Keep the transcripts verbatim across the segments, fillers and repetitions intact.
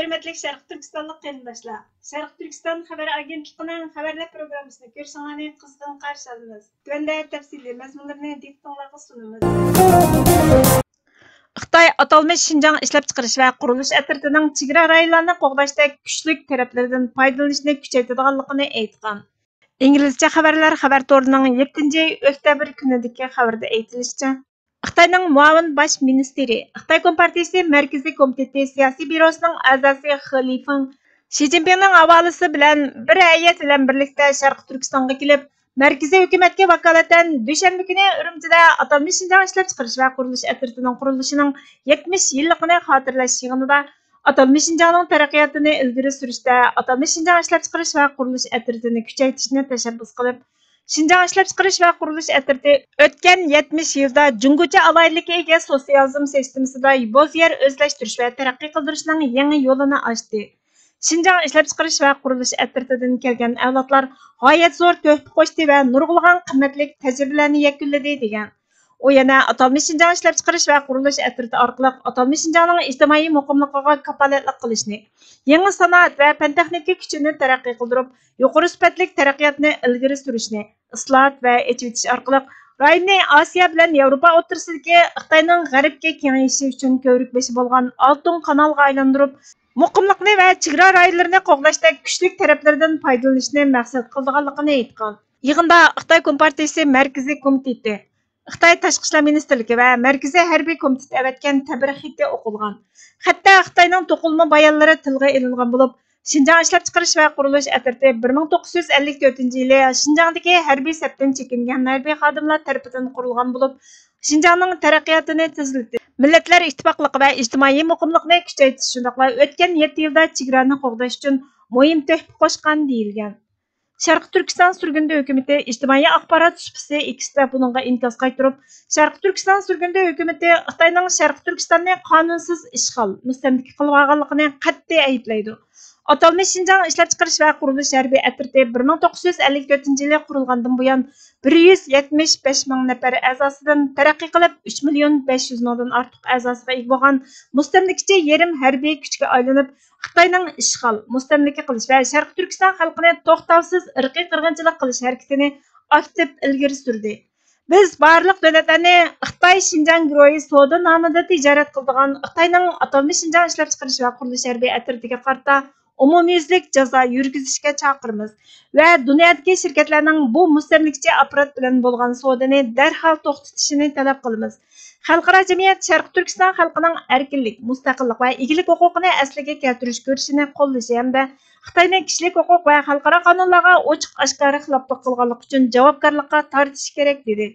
ھۆرمەتلىك شەرقىي تۈركىستانلىق قېرىنداشلار، شەرقىي تۈركىستان خەۋەر ئاگېنتلىقىنىڭ خەۋەرلەر پروگراممىسىنى كۆرۈشۈڭلارنى قىزغىن قارشى ئالىمىز. تۆۋەندە تەپسىلىي مەزمۇنلىرىنى دىققىتىڭلارغا سۇنىمىز. خىتاي ئاتالمىش شىنجاڭ ئىشلەپچىقىرىش ۋە قۇرۇلۇش ئەترىتىنىڭ چېگرا رايونلارنى قوغداشتەك كۈچلۈك تەرەپلىرىدىن پايدىلىنىشنى كۈچەيتىدىغانلىقىنى ئېيتقان. ئىنگلىزچە خەۋەرلەر خەۋەر تورىنىڭ يەتتىنچى ئۆكتەبىر كۈنىدىكى خەۋىرىدە ئېيتىلىشىچە، خىتاينىڭ مۇئاۋىن باش مىنىستىرى، خىتاي كومپارتىيىسى مەركىزىي كومىتېتى سىياسىي بيۇروسىنىڭ ئەزاسى خې لىفېڭ شى جىنپىڭنىڭ ھاۋالىسى بىلەن بىر ھەيئەت بىلەن بىرلىكتە شەرقىي تۈركىستانغا كېلىپ، مەركىزىي ھۆكۈمەتكە ۋاكالىتەن دۈشەنبە كۈنى ئۈرۈمچىدە ئاتالمىش شىنجاڭ ئىشلەپچىقىرىش ۋە قۇرۇلۇش ئەترىتىنىڭ قۇرۇلۇشىنىڭ يەتمىش يىللىقىنى خاتىرىلەش يىغىنىدا ئاتالمىش شىنجاڭنىڭ تەرەققىياتىنى ئىلگىرى سۈرۈشتە ئاتالمىش شىنجاڭ ئىشلەپچىقىرىش ۋە قۇرۇلۇش ئەترىتىنى كۈچەيتىشنى تەشەببۇس قىلىپ، شىنجاڭ ئىشلەپچىقىرىش ۋە قۇرۇلۇش ئەترىتى ئۆتكەن يەتمىش يىلدا جۇڭگوچە ئالاھىدىلىككە ئىگە سوتسىيالىزم سىستېمىسىدا بوز يەر ئۆزلەشتۈرۈش ۋە تەرەققىي قىلدۇرۇشنىڭ يېڭى يولىنى ئاچتى. شىنجاڭ ئىشلەپچىقىرىش ۋە قۇرۇلۇش ئەترىتىدىن كەلگەن ئەۋلادلار غايەت زور تۆھپە قوشتى ۋە نۇرغۇنلىغان قىممەتلىك تەجرىبىلەرنى يەكۈنلىدى، دېگەن. ئۇ يەنە ئاتالمىش شىنجاڭ ئىشلەپچىقىرىش ۋە قۇرۇلۇش ئەترىتى ئارقىلىق ئاتالمىش شىنجاڭنىڭ ئىجتىمائىي مۇقىملىقىغا كاپالەتلىك قىلىشنى، يېڭى سانائەت ۋە پەن تېخنىكا كۈچىنى تەرەققىي قىلدۇرۇپ، يۇقىرى سۈپەتلىك تەرەققىياتنى ئىلگىرى سۈرۈشنى، ئىسلاھات ۋە ئېچىۋېتىش ئارقىلىق رايوننى ئاسىيا بىلەن ياۋروپا ئوتتۇرىسىدىكى خىتاينىڭ غەربكە كېڭىيىشى ئۈچۈن كۆۋرۈك بېشى بولغان ئالتۇن قانالغا ئايلاندۇرۇپ، مۇقىملىقنى ۋە چېگرا رايونلىرىنى قوغداشتەك كۈچلۈك تەرەپلىرىدىن پايدىلىنىشنى مەقسەت قىلىدىغانلىقىنى ئېيتقان. يىغىندا خىتاي كومپارتىيىسى مەركىزىي كومىتېتى، خىتاي تاشقى ئىشلار مىنىستىرلىكى ۋە مەركىزىي ھەربىي كومىتېت ئەۋەتكەن تەبرىك خېتى ئوقۇلغان. خەتتە خىتاينىڭ توقۇلما بايانلىرى تىلغا ئېلىنغان بولۇپ، شىنجاڭ ئىشلەپچىقىرىش ۋە قۇرۇلۇش ئەترىتى بىر مىڭ توققۇز يۈز ئەللىك تۆتىنچى يىلى شىنجاڭدىكى ھەربىي سەپتىن چېكىنگەن ھەربىي خادىملار تەرىپىدىن قۇرۇلغان بولۇپ، شىنجاڭنىڭ تەرەققىياتىنى تېزلىتىش، مىللەتلەر ئىتتىپاقلىقى ۋە ئىجتىمائىي مۇقىملىقنى كۈچەيتىش، شۇنداقلا ئۆتكەن يەتتە يىلدا چېگرانى قوغداش ئۈچۈن مۇھىم تۆھپە قوشقان، دېيىلگەن. شەرقىي تۈركىستان سۈرگۈندە ھۆكۈمىتى ئىجتىمائىي ئاخبارات سۇپىسى ئېكستا بۇنىڭغا ئىنكاس قايتۇرۇپ، شەرقىي تۈركىستان سۈرگۈندە ھۆكۈمىتى خىتاينىڭ شەرقىي تۈركىستاننى قانۇنسىز ئىشغال، مۇستەملىكە قىلىۋالغانلىقىنى قەتئىي ئەيىبلەيدۇ. ئاتالمىش شىنجاڭ ئىشلەپچىقىرىش ۋە قۇرۇلۇش ھەربىي ئەترىتى بىر مىڭ توققۇز يۈز ئەللىك تۆتىنچى يىلى قۇرۇلغاندىن بۇيان، بىر يۈز يەتمىش بەش مىڭ نەپەر ئەزاسىدىن تەرەققىي قىلىپ، ئۈچ مىليون بەش يۈز مىڭدىن ئارتۇق ئەزاسىغا ئىگە بولغان مۇستەملىكىچى يېرىم ھەربىي كۈچكە ئايلىنىپ، خىتاينىڭ ئىشغال، مۇستەملىكە قىلىش ۋە شەرقىي تۈركىستان خەلقىنى توختاۋسىز ئىرقىي قىرغىنچىلىق قىلىش ھەرىكىتىنى ئاكتىپ ئىلگىرى سۈردى. بىز بارلىق دۆلەتلەرنى خىتاي شىنجاڭ گۇرۇھى سودا نامىدا تىجارەت قىلىدىغان خىتاينىڭ ئاتالمىش شىنجاڭ ئىشلەپچىقىرىش ۋە قۇرۇلۇش ھەربىي ئەترىتىگە قارىتا ئومۇميۈزلۈك جازا يۈرگۈزۈشكە چاقىرىمىز ۋە دۇنيادىكى شىركەتلەرنىڭ بۇ مۇستەملىكىچى ئاپپارات بىلەن بولغان سودىنى دەرھال توختىتىشىنى تەلەپ قىلىمىز. خەلقئارا جەمئىيەت شەرقىي تۈركىستان خەلقىنىڭ ئەركىنلىك، مۇستەقىللىق ۋە ئىگىلىك ھوقۇقىنى ئەسلىگە كەلتۈرۈش كۈرىشىنى قوللىشى ھەمدە خىتاينى كىشىلىك ھوقۇق ۋە خەلقئارا قانۇنلارغا ئوچۇق ئاشكارا خىلاپلىق قىلغانلىقى ئۈچۈن جاۋابكارلىققا تارتىشى كېرەك، دېدى.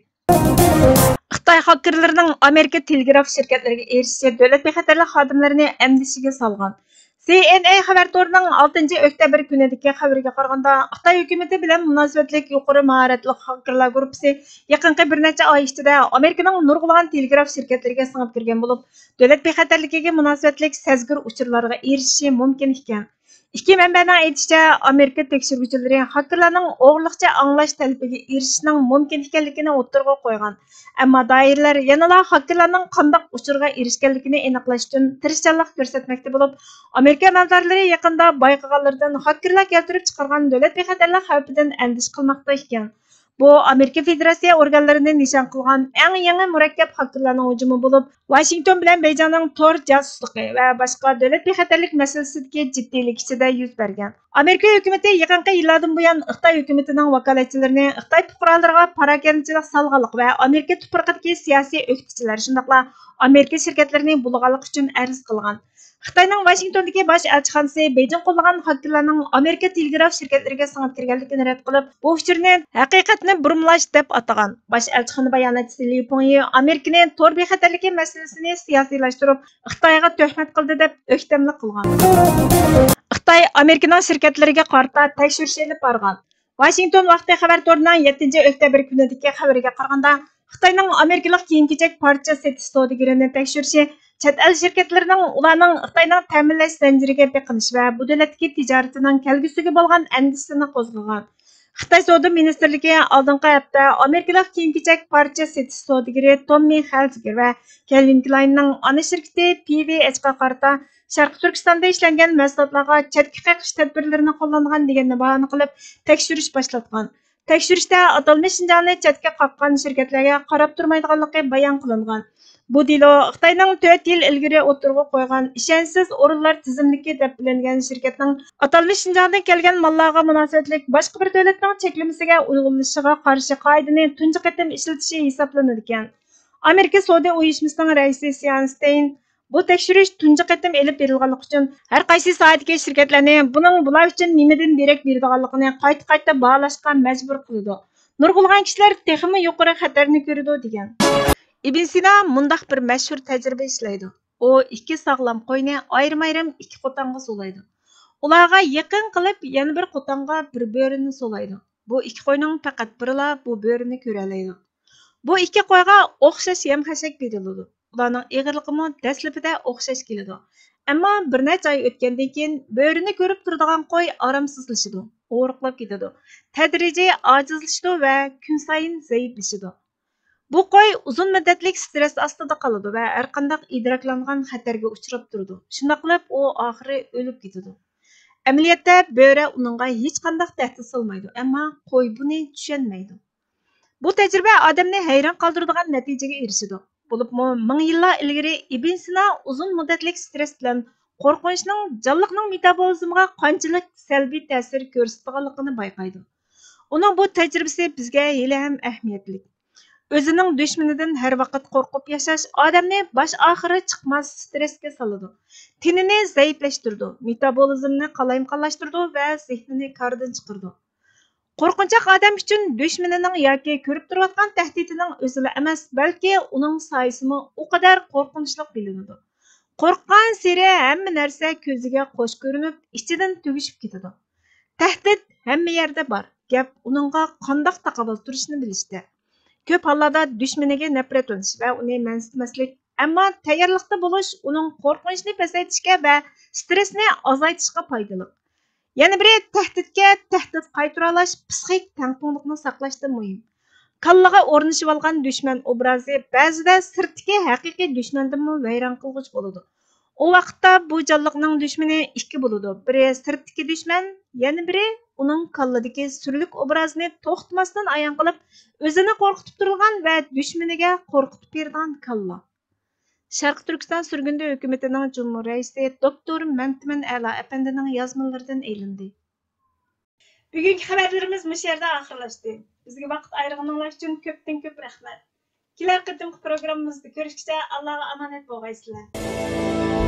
خىتاي خاككېرلىرىنىڭ ئامېرىكا تېلېگراف شىركەتلىرىگە ئېرىشىشى دۆلەت بىخەتەرلىك خادىملىرىنى ئەندىشىگە سالغان. سى ئېن ئېي خەۋەر تورىنىڭ ئالتىنچى ئۆكتەبىر كۈنىدىكى خەۋىرىگە قارىغاندا، خىتاي ھۆكۈمىتى بىلەن مۇناسىۋەتلىك يۇقىرى ماھارەتلىك خاككېرلار گۇرۇپپىسى يېقىنقى بىر نەچچە ئاي ئىچىدە ئامېرىكىنىڭ نۇرغۇنلىغان تېلېگراف شىركەتلىرىگە سىڭىپ كىرگەن بولۇپ، دۆلەت بىخەتەرلىكىگە مۇناسىۋەتلىك سەزگۈر ئۇچۇرلارغا ئېرىشىشى مۇمكىن ئىكەن. ئىككى مەنبەنىڭ ئېيتىشىچە، ئامېرىكا تەكشۈرگۈچىلىرى خاككېرلارنىڭ ئوغرىلىقچە ئاڭلاش تەلىپىگە ئېرىشىشنىڭ مۇمكىن ئىكەنلىكىنى ئوتتۇرىغا قويغان. ئەمما دائىرىلەر يەنىلا خاككېرلارنىڭ قانداق ئۇچۇرغا ئېرىشكەنلىكىنى ئېنىقلاش ئۈچۈن تىرىشچانلىق كۆرسەتمەكتە بولۇپ، ئامېرىكا ئەمەلدارلىرى يېقىندا بايقىغانلىرىدىن خاككېرلار كەلتۈرۈپ چىقارغان دۆلەت بىخەتەرلىك خەۋپىدىن ئەندىشە قىلماقتا ئىكەن. بۇ ئامېرىكا فېدېراتسىيە ئورگانلىرىنى نىشان قىلغان ئەڭ يېڭى مۇرەككەپ خاككېرلارنىڭ ھۇجۇمى بولۇپ، ۋاشىنگتون بىلەن بېيجىڭنىڭ تور جاسۇسلۇقى ۋە باشقا دۆلەت بىخەتەرلىك مەسىلىسىدىكى جىددىيلىك ئىچىدە يۈز بەرگەن. ئامېرىكا ھۆكۈمىتى يېقىنقى يىللاردىن بۇيان خىتاي ھۆكۈمىتىنىڭ ۋاكالەتچىلىرىنى خىتاي پۇقرالىرىغا پاراكەندىچىلىك سالغانلىق ۋە ئامېرىكا تۇپرىقىدىكى سىياسىي ئۆكتىچىلەر، شۇنداقلا ئامېرىكا شىركەتلىرىنى بۇلىغانلىقى ئۈچۈن ئەرز قىلغان. خىتاينىڭ ۋاشىنگتوندىكى باش ئەلچىخانىسى بېيجىڭ قوللىغان خاككېرلارنىڭ ئامېرىكا تېلېگراف شىركەتلىرىگە سىڭىپ كىرگەنلىكىنى رەت قىلىپ، بۇ ئۇچۇرنى ھەقىقەتنى بۇرمىلاش دەپ ئاتىغان. باش ئەلچىخانا باياناتچىسى ليۇ پېڭيى ئامېرىكىنى تور بىخەتەرلىكى مەسىلىسىنى سىياسىيلاشتۇرۇپ، خىتايغا تۆھمەت قىلدى دەپ ئۆكتەملىك قىلغان. خىتاي ئامېرىكىنىڭ شىركەتلىرىگە قارىتا تەكشۈرۈش ئېلىپ بارغان. ۋاشىنگتون ۋاقتى خەۋەر تورىنىڭ يەتتىنچى ئۆكتەبىر كۈنىدىكى خەۋىرىگە قارىغاندا، خىتاينىڭ ئامېرىكىلىق كىيىم-كېچەك پارچە سېتىش سودىگىرىنى تەكشۈرۈشى چەت ئەل شىركەتلىرىنىڭ ئۇلارنىڭ خىتاينىڭ تەمىنلەش زەنجىرىگە بېقىنىشى ۋە بۇ دۆلەتتىكى تىجارىتىنىڭ كەلگۈسىگە بولغان ئەندىشىسىنى قوزغىغان. خىتاي سودا مىنىستىرلىكى ئالدىنقى ھەپتە ئامېرىكىلىق كىيىم-كېچەك پارچە سېتىش سودىگىرى توممى خەلفىگېر ۋە كەلۋىن كلايننىڭ ئانا شىركىتى پى ۋى ئېچقا قارىتا شەرقىي تۈركىستاندا ئىشلەنگەن مەھسۇلاتلارغا چەتكە قېقىش تەدبىرلىرىنى قوللانغان دېگەن باھانى قىلىپ تەكشۈرۈش باشلاتقان. تەكشۈرۈشتە ئاتالمىش شىنجاڭنى چەتكە قاققان شىركەتلەرگە قاراپ تۇرمايدىغانلىقى بايان قىلىنغان. بۇ دېلو خىتاينىڭ تۆت يىل ئىلگىرى ئوتتۇرىغا قويغان ئىشەنچسىز ئورۇنلار تىزىملىكى دەپ بىلىنگەن شىركەتنىڭ ئاتالمىش شىنجاڭدىن كەلگەن ماللارغا مۇناسىۋەتلىك باشقا بىر دۆلەتنىڭ چەكلىمىسىگە ئۇيغۇنلىشىشىغا قارشى قائىدىنى تۇنجى قېتىم ئىشلىتىشى ھېسابلىنىدىكەن. ئامېرىكا سودا ئۇيۇشمىسىنىڭ رەئىسى سيان ستېين بۇ تەكشۈرۈش تۇنجى قېتىم ئېلىپ بېرىلغانلىقى ئۈچۈن، ھەر قايسى ساھەدىكى شىركەتلەرنى بۇنىڭ بۇلار ئۈچۈن نېمىدىن دېرەك بېرىدىغانلىقىنى قايتا-قايتا باھالاشقا مەجبۇر قىلىدۇ. نۇرغۇنلىغان كىشىلەر تېخىمۇ يۇقىرى خەتەرنى كۆرىدۇ، دېگەن. ئىبن سىنا مۇنداق بىر مەشھۇر تەجرىبە ئىشلەيدۇ. ئۇ ئىككى ساغلام قوينى ئايرىم-ئايرىم ئىككى قوتانغا سولايدۇ. ئۇلارغا يېقىن قىلىپ يەنە بىر قوتانغا بىر بۆرىنى سولايدۇ. بۇ ئىككى قوينىڭ پەقەت بىرىلا بۇ بۆرىنى كۆرەلەيدۇ. بۇ ئىككى قويغا ئوخشاش يەم-خەشەك بېرىلىدۇ. ئۇلارنىڭ ئېغىرلىقىمۇ دەسلىپىدە ئوخشاش كېلىدۇ. ئەمما بىر نەچچە ئاي ئۆتكەندىن كېيىن، بۆرىنى كۆرۈپ تۇرىدىغان قوي ئارامسىزلىشىدۇ، ئورۇقلاپ كېتىدۇ، تەدرىجىي ئاجىزلىشىدۇ ۋە كۈنسايىن زەئىپلىشىدۇ. بۇ قوي ئۇزۇن مۇددەتلىك سترېس ئاستىدا قالىدۇ ۋە ھەرقانداق ئىدراكلانغان خەتەرگە ئۇچراپ تۇرىدۇ. شۇنداقلا ئۇ ئاخىرى ئۆلۈپ كېتىدۇ. ئەمەلىيەتتە، بۆرە ئۇنىڭغا ھېچقانداق تەھدىت سالمايدۇ، ئەمما قوي بۇنى چۈشەنمەيدۇ. بۇ تەجرىبە ئادەمنى ھەيران قالدۇرىدىغان نەتىجىگە ئېرىشىدۇ. بولۇپمۇ مىڭ يىللار ئىلگىرى ئىبن سىنا ئۇزۇن مۇددەتلىك سترېس بىلەن قورقۇنچنىڭ جانلىقنىڭ مېتابولىزمىغا قانچىلىك سەلبىي تەسىر كۆرسىتىدىغانلىقىنى بايقايدۇ. ئۇنىڭ بۇ تەجرىبىسى بىزگە ھېلىھەم ئەھمىيەتلىك. ئۆزىنىڭ دۈشمىنىدىن ھەر ۋاقىت قورقۇپ ياشاش ئادەمنى باش ئاخىرى چىقماس سترېسكە سالىدۇ، تېنىنى زەئىپلەشتۈرىدۇ، مېتابولىزمنى قالايمىقانلاشتۇرىدۇ ۋە زېھنىنى كاردىن چىقىرىدۇ. قورقۇنچاق ئادەم ئۈچۈن دۈشمىنىنىڭ ياكى كۆرۈپ تۇرۇۋاتقان تەھدىتىنىڭ ئۆزىلا ئەمەس، بەلكى ئۇنىڭ سايىسىمۇ ئۇ قەدەر قورقۇنچلۇق بىلىنىدۇ. قورققانسېرى ھەممە نەرسە كۆزىگە قوش كۆرۈنۈپ، ئىچىدىن تۈگىشىپ كېتىدۇ. تەھدىت ھەممە يەردە بار. گەپ ئۇنىڭغا قانداق تاقابىل تۇرۇشنى بىلىشتە. كۆپ ھاللاردا دۈشمىنىگە نەپرەتلىنىش ۋە ئۇنى مەنسىتمەسلىك، ئەمما تەييارلىقتا بولۇش ئۇنىڭ قورقۇنچنى پەسەيتىشكە ۋە سترېسنى ئازايتىشقا پايدىلىق. يەنە بىرى، تەھدىتكە تەھدىت قايتۇرالاش پسىخىك تەڭپۇڭلۇقنى ساقلاشتىن مۇھىم. كاللىغا ئورنىشىۋالغان دۈشمەن ئوبرازى بەزىدە سىرتتىكى ھەقىقىي دۈشمەندىنمۇ ۋەيران قىلغۇچ بولىدۇ. ئۇ ۋاقىتتا بۇ جانلىقنىڭ دۈشمىنى ئىككى بولىدۇ، بىرى سىرتتىكى دۈشمەن، يەنە بىرى ئۇنىڭ كاللىدىكى سۈرلۈك ئوبرازىنى توختىماستىن ئايان قىلىپ، ئۆزىنى قورقۇتۇپ تۇرىدىغان ۋە دۈشمىنىگە قورقۇتۇپ بېرىدىغان كاللا. شەرقىي تۈركىستان سۈرگۈندە ھۆكۈمىتىنىڭ جۇمھۇر رەئىسى دوكتور مەنتىمىن ئەلا ئەپەندىنىڭ يازمىلىرىدىن ئېلىندى. بۈگۈنكى خەۋەرلىرىمىز مۇشۇ يەردە ئاخىرلاشتى. بىزگە ۋاقىت ئايرىغىنىڭلار ئۈچۈن كۆپتىن كۆپ رەھمەت. كېلەر قېتىمقى پروگراممىمىزدا كۆرۈشكىچە ئاللاغا ئامانەت بولغايسىلەر.